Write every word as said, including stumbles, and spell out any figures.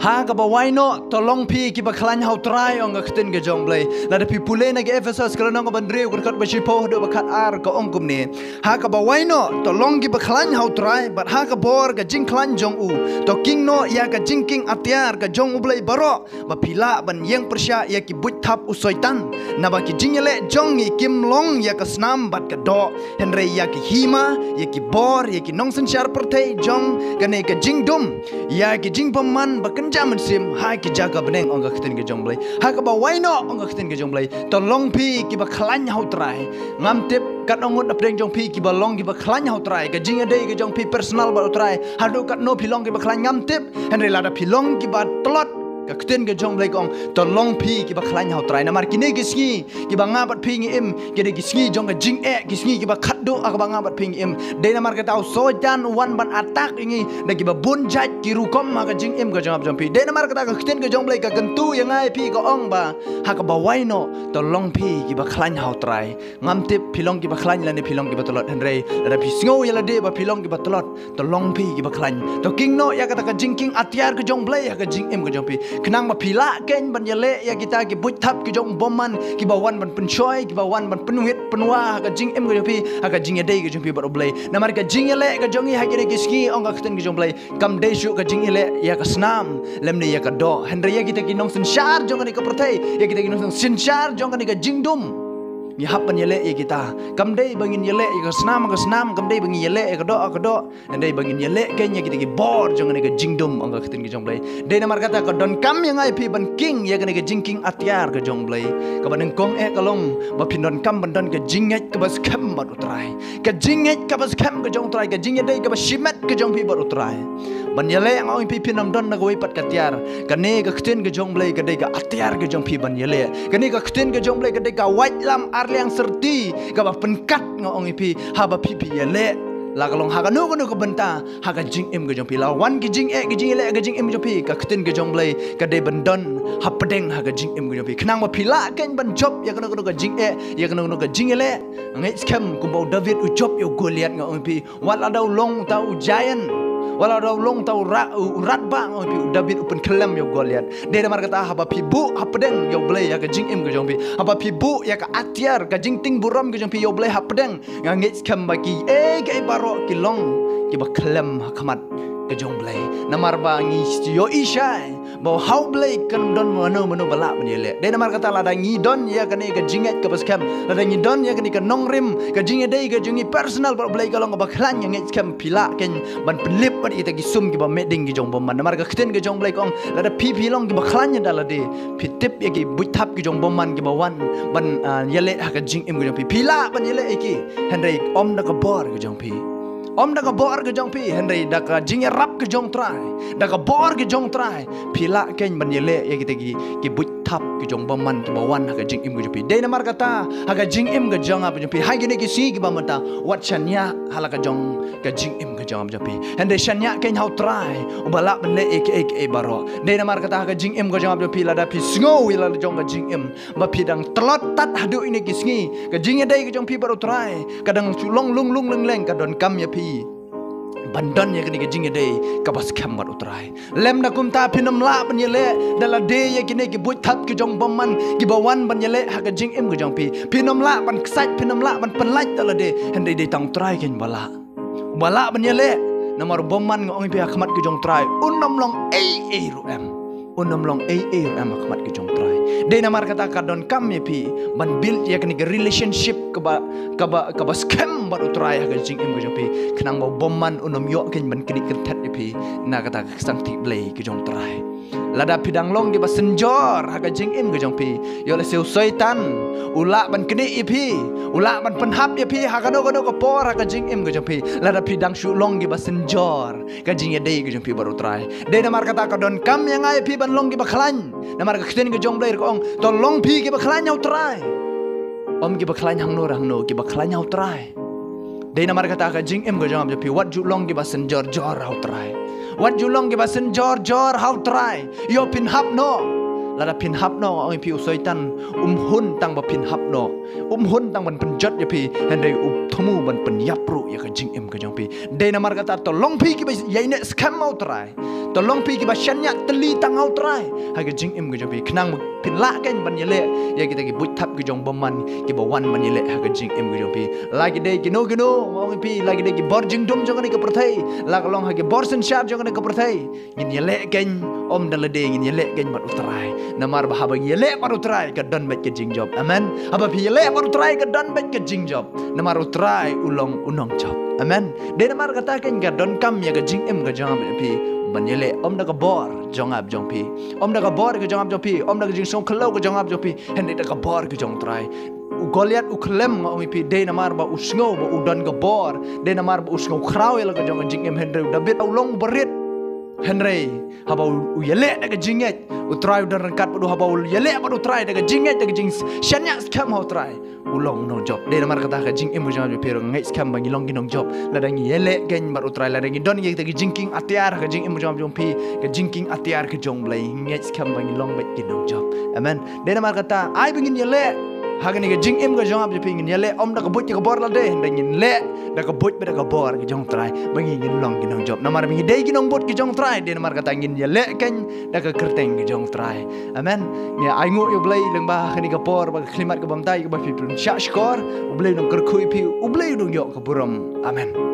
Ha kaba wai noh, to long phi kiba khlaiñ ha u Trai, ong ka ktien ka jong u Blei. Lada phi pule na ki Ephesos ka lynnong kaba hynriew, ka dkhot ba shiphew haduh ba khatar, ka ong kumne: Ha kaba wai noh, to long kiba khlaiñ ha u Trai, bad ha ka bor ka jingkhlaiñ jong u, to king noh ïa ka jingkieng atiar ka jong u Blei baroh, ba phi lah ban ïeng pyrshah ïa ki buit thap u Soitan. Naba ki jingïaleh jong ngi kim long ïa ka snam bad ka doh, hynrei ïa ki hima, ïa ki bor, ïa ki nongsynshar pyrthei jong kane ka jingdum, ïa ki jingbymman ba kynja mynsiem ha ki jaka bneng, ong ka ktien ka jong u Blei. Ha kaba wai noh, ong ka ktien ka jong u Blei, to long phi kiba khlaiñ ha u Trai. Ngam tip katno ngut na pdeng jong phi kiba long kiba khlaiñ ha u Trai, ka jingïadei ka jong phi personal bad u Trai. Haduh katno phi long kiba khlaiñ ngam tip, hynrei lada phi long kiba tlot, ka ktien ka jong u Blei ka ong, to long phi kiba khlaiñ ha u Trai. Namar kine ki sngi kiba nga bad phi ngi im, ki dei ki sngi jong ka jingeh, ki sngi kiba khatduh ha kaba nga bad phi ngi im. Dei namar kata u Soitan u wan ban attack ïa ngi da kiba bun jait ki rukom ha ka jingim ka jong nga bad jong phi. Dei namar kata ka ktien ka jong u Blei ka kyntu ïa nga ïa phi, ka ong ba ha kaba wai noh, to long phi kiba khlaiñ ha u Trai. Ngam tip phi long kiba khlaiñ lane phi long kiba tlot, hynrei lada phi sngew ïa lade ba phi long kiba tlot, to long phi kiba khlaiñ. To king noh ïa kata ka jingkieng atiar ka jong u Blei ha ka jingim ka jong phi, khnang ba phi lah kein ban ïaleh ïa kita ki buit thap ki jong u bymman kiba wan ban pynshoi, kiba wan ban pynwit pynwah ha ka jingim ka jong phi, ha ka jingïadei ka jong phi bad u Blei. Namar ka jingïaleh ka jong ngi ha kine ki sngi, ong ka ktien ka jong u Blei, kam dei shuh ka jingïaleh ïa ka snam lymne ïa ka doh, hynrei ïa kita ki nongsynshar jong kane ka pyrthei, ïa kita ki nongsynshar jong kane ka jingdum. Ngi hap ban ïaleh ïa kita. Kam dei ba ngin ïaleh ïa ka snam ka snam, kam dei ba ngin ïaleh ïa ka doh ka doh, hynrei ba ngin ïaleh kein ïa kita ki bor jong kane ka jingdum, ong ka ktien ka jong u Blei. Dei namar kata ka donkam ïa nga ïa phi ban king ïa kane ka jingkieng atiar ka jong u Blei. Kaba nyngkong eh ka long ba phin donkam ban don ka jingngeit kaba skhem bad u Trai. Ka jingngeit kaba skhem ka jong u Trai, ka jingïadei kaba shimet ka jong phi bad u Trai. Ban ïaleh nga ong ïa phi, phin ym don na kawei pat ka tiar. Kane ka ktien ka jong u Blei ka dei ka atiar ka jong phi ban ïaleh. Kane ka ktien ka jong u Blei ka dei ka waitlam arliang syrti kaba pynkat, nga ong ïa phi, haba phi phi ïaleh. La ka long ha kano kano ka bynta ha ka jingim ka jong phi, la wan ki jingeh ki jingïaleh ha ka jingim ka jong phi, ka ktien ka jong u Blei ka dei ban don hapdeng ha ka jingim ka jong phi, khnang ba phi lah kein ban jop ïa kano kano ka jingeh, ïa kano kano ka jingïaleh. Ngeit skhem kumba u David u jop ïa u Goliath, nga ong ïa phi, wat la da u long uta u giant, wat la da u long uta u ra-, u, u radbah, nga ong ïa phi, u David u pynkhyllem ïa u Goliath. Dei namar kata haba phi buh hapdeng ïa u Blei ïa ka jingim ka jong phi, haba phi buh ïa ka atiar ka jingtieng burom ka jong phi ïa u Blei hapdeng, nga ngeit skhem ba kiei kiei baroh ki long kiba khyllem ha khmat ka jong u Blei. Namar ba ngi ïohi shai ba ha u Blei kam don mano mano ba lah ban ïaleh. Dei namar kata lada ngi don ïa kane ka jingngeit kaba skhem, lada ngi don ïa kane ka nongrim, ka jingïadei ka jong ngi personal bad u Blei ka long kaba khlaiñ, nga ngeit skhem phi lah kein ban pynlip bad ïa kita ki sum kiba mih ding ki jong u bymman. Namar ka ktien ka jong u Blei ka ong, lada phi phi long kiba khlaiñ da lade, phi tip ïa ki buit thap ki jong u bymman kiba wan ban, ah, ïaleh ha ka jingim ka jong phi, phi lah ban ïaleh ïa ki, hynrei ym da ka bor ka jong phi, ym da ka bor ka jong phi, hynrei da ka jingïarap ka jong u Trai, da ka bor ka jong u Trai, phi lah kein ban ïaleh ïa kita ki, ki buit thap ki jong u bymman kiba wan ha ka jingim ka jong phi. Dei namar kata ha ka jingim ka jong nga bad jong phi ha kine ki sngi kiba mynta, wat shaniah ha la ka jong ka jingim ka jong nga bad jong phi, hynrei shaniah kein ha u Trai uba lah ban leh ïa kiei kiei baroh. Dei namar kata ha ka jingim ka jong nga bad jong phi, lada phi sngew ïa la jong ka jingim ba phi dang tlot tad haduh ine ki sngi, ka jingïadei ka jong phi bad u Trai ka dang shu long lung lung leng leng, ka donkam ïa phi ban don ïa kane ka jingïadei kaba skhem bad u Trai. Lymda kumta phin ym lah ban ïaleh da lade ïa kine ki buit thap ki jong u bymman kiba wan ban ïaleh ha ka jingim ka jong phi. Phin ym lah ban ksait, phin ym lah ban pynlait da lade, hynrei dei tang u Trai kein ba lah, ba lah ban ïaleh. Namar u bymman, nga ong ïa phi, ha khmat ka jong u Trai un ym long ei ei ruh em. Un ym long ei ei ruh em ha khmat ka jong u Trai. Dei namar kata ka donkam ïa phi ban build ïa kane ka relationship kaba, kaba, kaba skhem bad u Trai ha ka jingim ka jong phi, khnang ba u bymman un ym ïoh kein ban knieh kynthet ïa phi na kata ka ksangti Blei ka jong u Trai. Lada phi dang long kiba synjor ha ka jingim ka jong phi, ïoh lehse u Soitan u lah ban knieh ïa phi, u lah ban pynhap ïa phi ha kano kano ka por ha ka jingim ka jong phi, lada phi dang shu long kiba synjor ka jingïadei ka jong phi bad u Trai. Dei namar kata ka donkam ïa nga ïa phi ban long kiba khlaiñ. Namar ka ktien ka jong u Blei ka ong, to long phi kiba khlaiñ ha u Trai. Ym kiba khlaiñ hangno re hangno, kiba khlaiñ ha u Trai. Dei namar kata ka jingim ka jong nga bad jong phi, wat ju long kiba synjor jor ha u Trai. Wat ju long kiba synjor jor ha u Trai. Ïoh phin hap noh, Lada phin hap noh, nga ong ïa phi, u Soitan um hun tang ba phin hap noh. Um hun tang ban pynjot ïa phi, hynrei u thmu ban pynïap ruh ïa ka jingim ka jong phi. Dei namar kata, to long phi kiba ïaineh skhem ha u Trai. To long phi kiba shaniah tylli tang ha u Trai ha ka jingim ka jong phi, khnang ba phin lah kein ban ïaleh ïa kita ki buit thap ki jong bymman kiba wan ban ïaleh ha ka jingim ka jong phi. La ki dei kino kino, nga ong ïa phi, la ki dei ki bor jingdum jong kane ka pyrthei, la ka long ha ki bor synshar jong kane ka pyrthei, ngin ïaleh kein ym da lade, ngin ïaleh kein bad u Trai. Namar ba haba ngi ïaleh bad u Trai, ka don beit ka jingjop. Amen. Haba phi ïaleh bad u Trai, ka don beit ka jingjop. Namar u Trai u long u nongjop. Amen. Dei namar kata kein ka donkam ïa ka jingim ka jong nga bad phi ban ïaleh ym da ka bor jong nga bad jong phi, ym da ka bor ka jong nga bad jong phi, ym da ka jingsngewkhyllew ka jong nga bad jong phi, hynrei da ka bor ka jong u Trai. U Goliath u khlem, nga ong ïa phi, dei namar ba u sngew ba u don ka bor, dei namar ba u sngew khraw ïa la ka jong ka jingim, hynrei u David u long u barit. Hynrei haba u, u ïaleh da ka jingngeit, u Trai u don ryngkat bad u. Haba u ïaleh bad u Trai da ka jingngeit, da ka jingshaniah skhem ha u Trai, u long u nongjop. Dei namar kata ka jingim ka jong nga bad phi ruh, ngeit skhem ba ngi long ki nongjop lada ngi ïaleh kein bad u Trai, lada ngi don kita ki jingkieng atiar ha ka jingim ka jong nga bad jong phi, ka jingkieng atiar ka jong u Blei, ngeit skhem ba ngi long beit ki nongjop. Amen. Dei namar kata, ai ba ngin ïaleh ha kane ka jingim ka jong nga bad jong phi, ngin ïaleh ym da ka buit ka bor lade, hynrei ngin leh da ka buit bad da ka bor ka jong u Trai, ba ngi ngin long ki nongjop. Namar ba ngi dei ki nongbud ki jong u Trai, dei namar kata ngin ïaleh kein da ka kyrteng ka jong u Trai. Amen. Ngi ainguh ïa u Blei lyngba kane ka por ba ka khyllipmat ka bym dei kaba phi pynshah shkor. U Blei u nongkyrkhu ïa phi, u Blei u nongïoh ka burom. Amen.